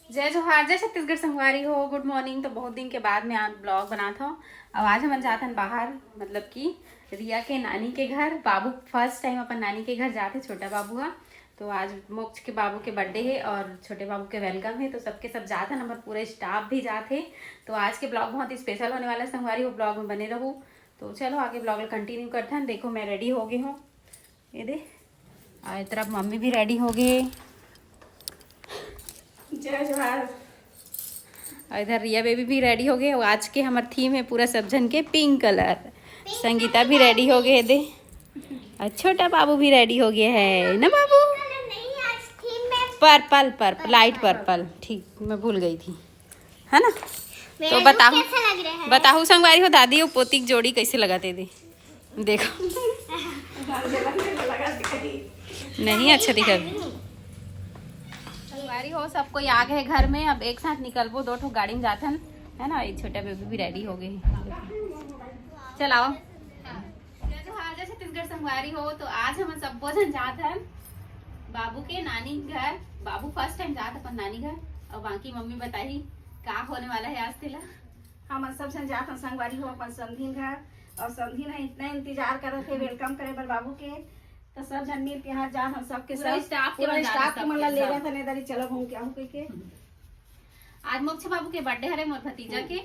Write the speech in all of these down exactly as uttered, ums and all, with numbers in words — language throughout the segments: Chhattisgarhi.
जय जोहार, जय छत्तीसगढ़ संगवारी हो। गुड मॉर्निंग। तो बहुत दिन के बाद मैं आज ब्लॉग बनात हूँ। अब आज हमन जात हन बाहर, मतलब कि रिया के नानी के घर। बाबू फर्स्ट टाइम अपन नानी के घर जात हे, छोटा बाबू हा। तो आज मोक्ष के बाबू के बर्थडे है और छोटे बाबू के वेलकम है, तो सबके सब जात हन, हमर पूरा स्टाफ भी जात है। तो आज के ब्लॉग बहुत स्पेशल होने वाला है संगवारी हो, ब्लॉग में बने रहू। तो चलो आगे ब्लॉग कंटिन्यू करथन। देखो मैं रेडी हो गई हूँ, ये दे। और ए तरफ मम्मी भी रेडी हो गए। जय जोहार। और इधर रिया बेबी भी रेडी हो गए। और आज के हमर थीम है पूरा सब झन के पिंक कलर। संगीता भी रेडी हो गए दे, और छोटा बाबू भी रेडी हो गया है ना बाबू? नहीं, आज थीम में पर्पल, पर्पल, लाइट पर्पल। ठीक, मैं भूल गई थी, है ना? मेरा तो look बताओ, कैसा लग रहा है? बताओ संगवारी हो, दादी और पोती की जोड़ी कैसे लगत हे दे? देखो। नहीं अच्छा दिखा। संगवारी हो, सब कोई आ गए घर में। अब एक साथ निकलबो, दो ठो गाड़ी में जाथन, है ना? एक छोटा बेबी भी रेडी हो गए। चलाओ। जय जोहार, जय छत्तीसगढ़ संगवारी हो। तो आज हमन सब्बो झन जात हन बाबू के नानी घर। बाबू फर्स्ट टाइम जात अपन नानी घर। और बाकी मम्मी बताही का होने वाला है आज तेला। हमन सब झन जात हन संगवारी हो अपन समधिन घर, और समधिन ह इतना इंतजार करत हे वेलकम करे बर बाबू के। तो सब झन मिल के यहाँ जात हन, सबके पूरा सब, staff के पूरा मन जात हे, staff के मन ला सबके ले सब। जात हन, "ए दारी चलो घूम के आहू," कहिके। आज मोक्ष बाबू के बर्थडे हरे, मोर भतीजा के।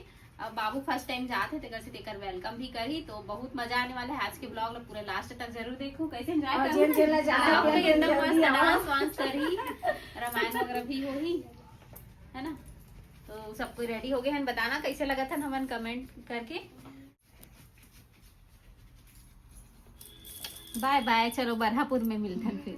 अब बाबू फर्स्ट टाइम जात हे, तेकर से तेकर वेलकम भी करही, तो बहुत मजा आने वाला है। आज के ब्लॉग ला पूरा लास्ट तक जरूर देखू, कैसे एंजॉय और करहू। जेन जेन ला जाना है, सब कोई एकदम जल्दी मस्त आओ। डांस वांस करही, रामायण वगैरह भी होही, है ना? तो सब कोई रेडी हो गए हैं, बताना कैसे लगत हन हमन कमेंट करके। बाय बाय, चलो बरहापुर में मिलथन फिर।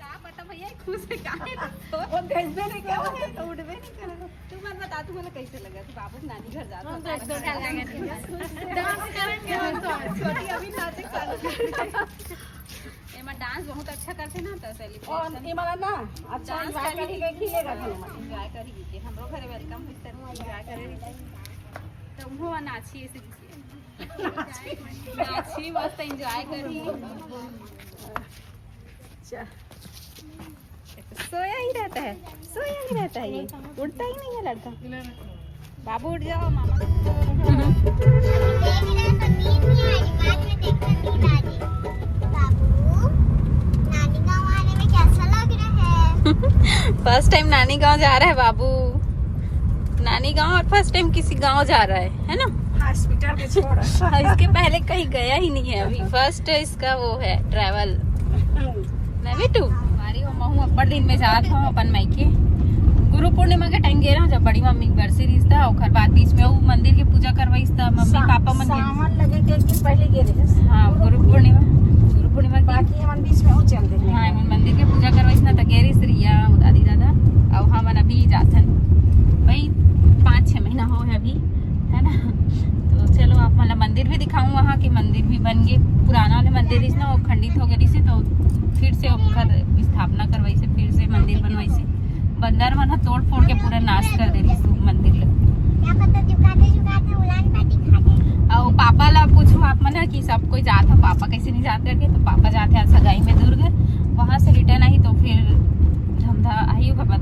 का पता भैया, खुश है का है? वो भेजबे नहीं करत है, तो उठबे नहीं करत। तू मन बता, तू मन कैसे लगा? तू बाबू के नानी घर जात हम हस। तो एकदम अच्छा लगा। डांस करेंगे हम तो। छोटी अभी नाचे चालू कर। एमा डांस बहुत अच्छा करथे ना, तो और सेलिब्रेशन। ये वाला ना, अच्छा डांस एंजॉय करी। करेंगे, खिलेगा खाना। एंजॉय करी के हमरो घरे वेलकम होइस, तो एंजॉय करे। तो वो नाची ऐसे नाची, मस्त एंजॉय करी। अच्छा। सोया ही रहता है, सोया ही रहता है ये, उठता ही नहीं है लड़का। बाबू उठ जाओ मामा। देख रहे हैं तो नींद नहीं आ रही, बाद में देखो नींद आ रही। बाबू, नानी गांव आने में कैसा लग रहा है? फर्स्ट टाइम नानी गांव जा रहा है बाबू। नानी गांव और फर्स्ट टाइम किसी गांव जा रहा है, है ना? हॉस्पिटल के छोड़। हाँ, इसके पहले कहीं गया ही नहीं है, अभी फर्स्ट इसका वो है ट्रैवल। मैं भी टू। हमारी वो महू अब्बड़ दिन में जात हूँ अपन मायके। गुरु पूर्णिमा के टाइम गे रहा, जब बड़ी मम्मी के बरसी रिहिस था, ओकर बाद बीच में वो मंदिर के पूजा करवाइस था, मम्मी सा-, पापा मन के। सावन लगे के एक दिन पहले गे रहे। हाँ, गुरु पूर्णिमा, गुरु पूर्णिमा के। बाकी हमन बीच में वो चल दे रहे। हाँ, हमन मंदिर के पूजा करवाइस ना, त गे रहिस रिया, दादी दादा, अउ हमन अभी जाथन। भाई, पाँच छः महीना हो है अभी, है ना? तो चलो, आप मन ला मंदिर भी दिखाऊँ, वहाँ के मंदिर भी बन गए। पुराना वाले मंदिर रिहिस ना, वो खंडित हो गए रिहिस, तो फिर से ओकर स्थापना करवाइस, फिर से मंदिर बनवाइस। बंदर मन ह तोड़ फोड़ के पूरा नाश कर दे रिहिस मंदिर ला। क्या पता, झुकाते झुकाते उलान पाटी खा जाए। अउ पापा ला पूछो आप मन ह कि सब कोई जात ह, पापा कैसे नहीं जात करके, तो पापा जात हे आज सगाई में दुर्ग, वहाँ से रिटर्न आही तो फिर धमधा आही ओकर बाद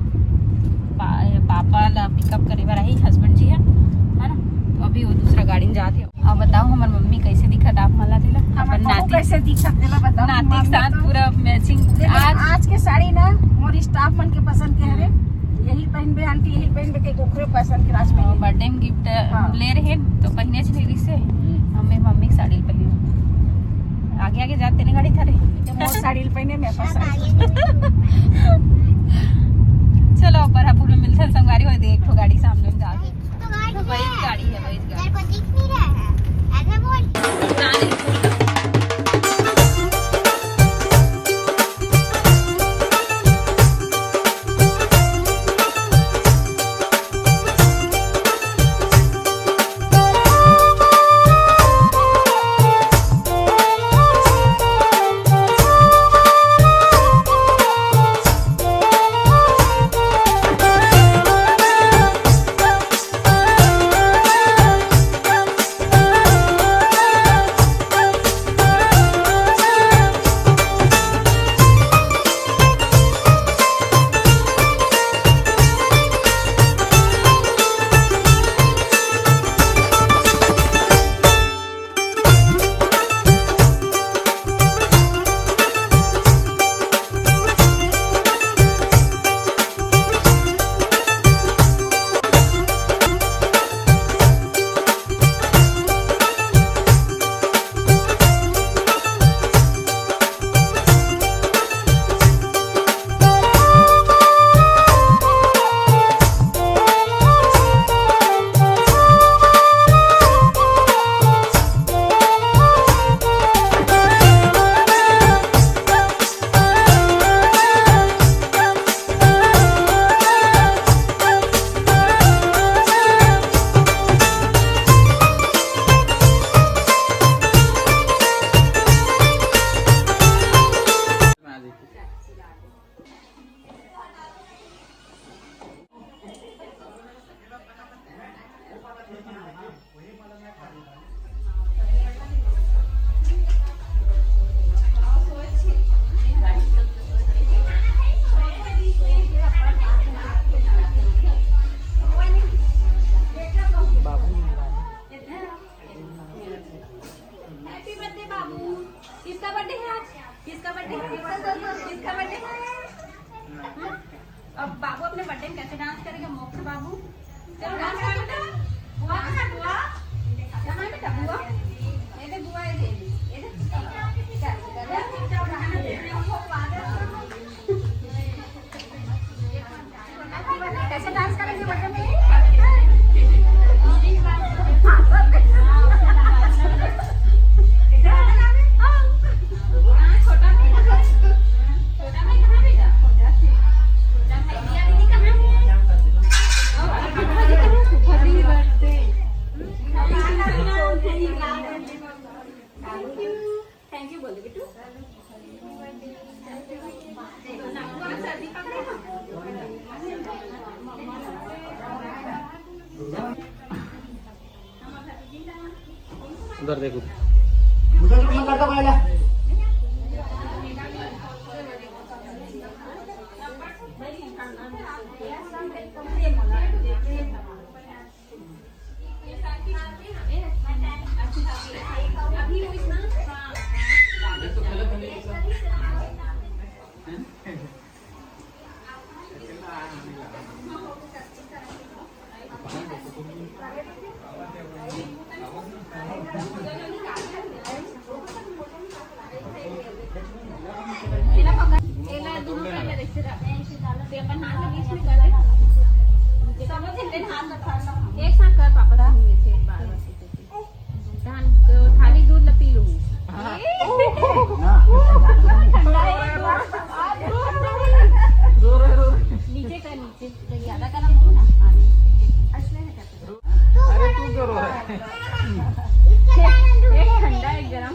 पा-, पापा ला पिकअप करे बर आही हस्बैंड जी ह, है ना? तो अभी वो दूसरा गाड़ी में जात हे। अब बताओ हमर मम्मी कैसे दिखत आप मन ला तेला? हमर अपन बहू नाती, कैसे दिखत तेला बताओ, नाती के साथ तो पूरा मैचिंग। देखो, आज आज के साड़ी ना मोर स्टाफ मन के पसंद के हरे, यही पहनबे आंटी, यही पहनबे के ओकरे पसंद के राज पहने। बर्थडे में गिफ्ट हाँ। ले रहे तो पहने छे रिहिसे, हमें मम्मी के साड़ी पहने। आगे आगे जाते ने गाड़ी थारे। तो मोर साड़ी पहने में पसंद। चलो, बरहापुर में मिलते हैं संगवारी, वही देख ठो गाड़ी सामने में जाके। तो गाड़ी वही है। गाड़ी है, वही गाड़ी। तेरे को दिख नहीं रहा है, ऐसे बोल। जाने। उधर देखो। उधर मत करता पहले। एक साथ कर पापा, धान, खाली दूध ला पी लूंगी। ना। ठंडा है, रो रहे, रो रहे। नीचे कर, नीचे। ज्यादा गरम हो ना पानी। अरे तू क्यों रो रहा है? एक ठंडा, एक गरम।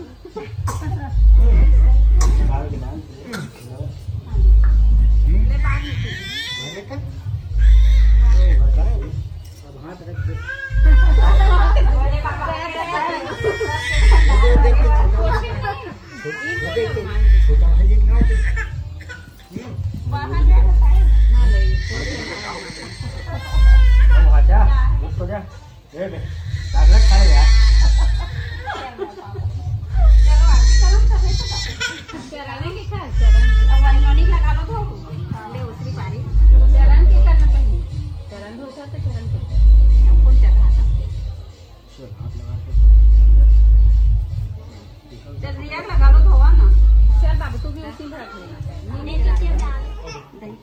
चल, रिया लगा लो, धोवा ना। चल बाबू, तू भी उसी में रख लेना। नहीं, नहीं, नहीं, नहीं।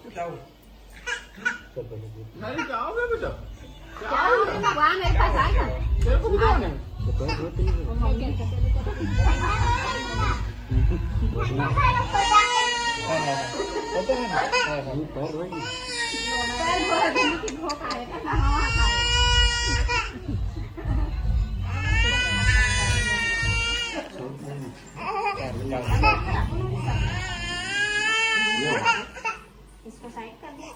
अरे, क्या हो गया बेटा? क्या हो गया? वहाँ मेरे पास आएगा। तेरे को भी धोना है? इसको साइड कर दे।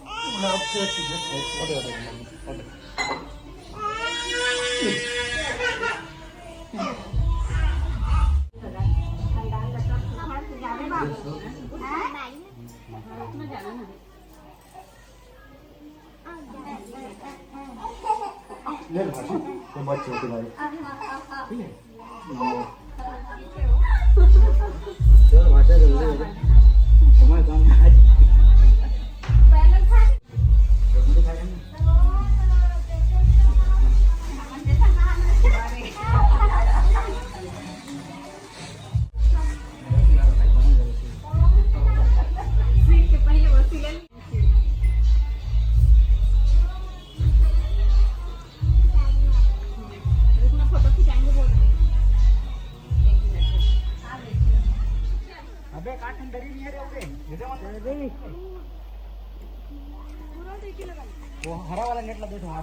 ले लो भाषा, तो बात चलती भाई। ठीक है? चलो भाषा जल्दी हो जाए। तुम्हारे काम आज। अबे, काट हम डरी नहीं है रे, उधर। ये दे। वो हरा वाला नेट लगे तो वहाँ।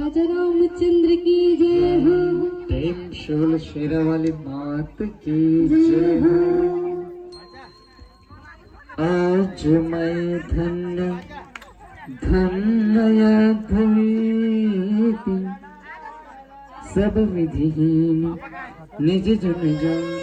राजा रामचंद्र की जय हो। प्रेम से बोलो शेरा वाली मात की जय हो। आज मैं धन्य धन्य अद्वैती, सब विधिहीन निज जन जाने।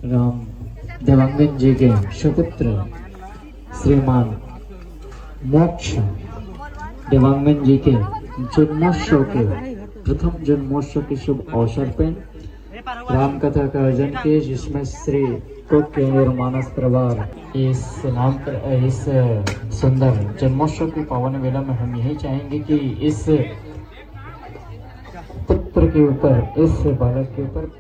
राम देवांगन जी के सुपुत्र श्रीमान मोक्ष देवांगन जी के जन्मोत्सव के, प्रथम जन्मोत्सव के शुभ अवसर पे राम कथा का आयोजन किए, जिसमें श्री कुक केंद्र मानस परिवार इस नाम पर, इस सुंदर जन्मोत्सव की पावन वेला में हम यही चाहेंगे कि इस पुत्र के ऊपर, इस बालक के ऊपर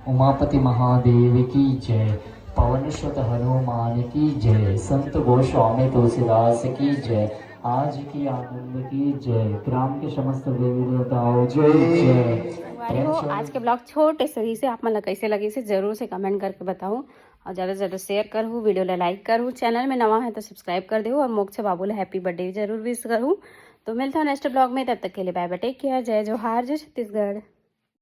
उमापति महादेव की जय, पवन सुत हनुमान की जय, संत गोस्वामी तुलसीदास की जय, आज की आनंद की जय, ग्राम के समस्त देवी देवताओं की जय। संगवारी हो, आज के ब्लॉग छोटे से ही से आप मन ला कैसे लगे, इसे जरूर से कमेंट करके बताओ और ज़्यादा से ज़्यादा शेयर करहू, वीडियो ला लाइक करहू, चैनल में नवा है तो सब्सक्राइब कर देहू और मोक्ष बाबू ला हैप्पी बर्थडे जरूर विश करहू। तो मिलता हूँ नेक्स्ट ब्लॉग में, तब तक के लिए बाय बाय, टेक केयर, जय जोहार, जय छत्तीसगढ़।